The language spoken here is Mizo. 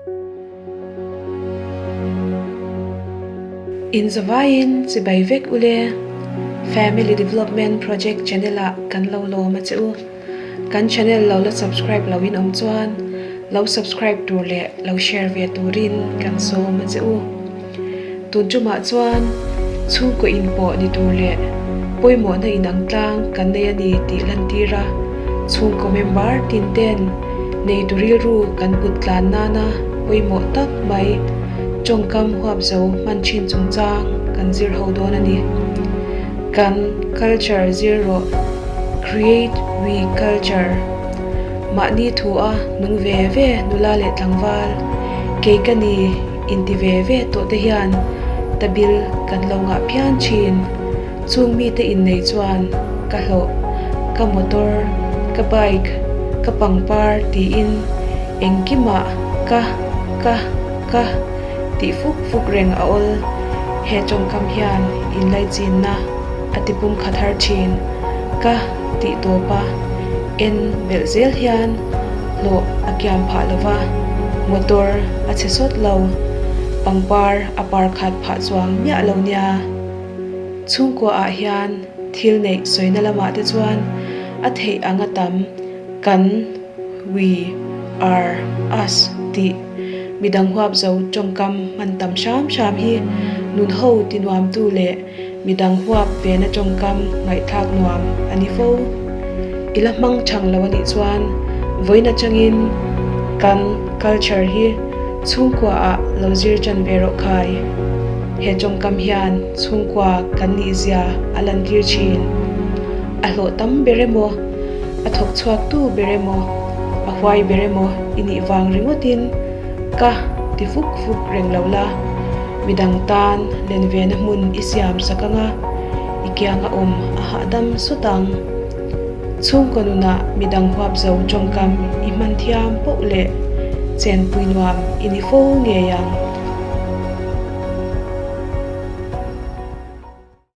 In zavaiin chibai vek ule Family Development Project channel ah kan lo lawm a che u. Kan channel lo la subscribe lo in awm chuan lo subscribe tur leh lo share ve turin kan sawm a che u. Tun tumah chuan chhungkaw inpawh ni tur leh pawimawhna inang tlang kan nei a ni tih lantir a, chhungkaw member tin ten neitu rilru kan put tlan nana pawimawh tak mai tawngkam huap zo hman thin chungchang kan zir ho dawn a ni. Kan culture zir rawh, Create we culture. Mahni thu a nung ve ve nula leh tlangval, kei ka ni. Inti ve ve tawh te hian tabil kan lo ngah phian thin. Chung mite innei chuan ka hlawh, ka motor, ka bike, ka pangpar tiin engkimah ka, ka, ka tih fuk fuk reng a awl. He tawngkam hian inlaichinna a ti pumkhat har thin. Ka tih tawp a en belh zel hian hlawh a kiam phah lo va, motor a chhe sawt lo, pangpar a par khat phah chuang miah lo nia. Chhungkua ah hian thil neih sawina lamah te chuan a theih anga tam kan, we, are, us tih midang huap zo tawngkam hman tam hram hram hi nun ho tinuamtu leh Midang huap vena tawngkam ngaihthlak nuam a ni fo. I la hmang chang lo a nih chuan vawiin atangin kan culture hi chhungkua ah lo zir tan ve rawh khai. He tawngkam hian chhungkua kan nih zia a lantir thin. A hlawh tam ber emaw, a thawk chhuak tu ber emaw, a huai ber emaw i nih vang ringawtin ka ti fuk fuk reng lo la. Midang tan len vena hmun i siam sak anga i kianga awm a hahdam sawt ang. Chhungkaw nunah midang huap zo tawngkam i hman thiam poh leh chenpui nuam i ni fo ngei ang.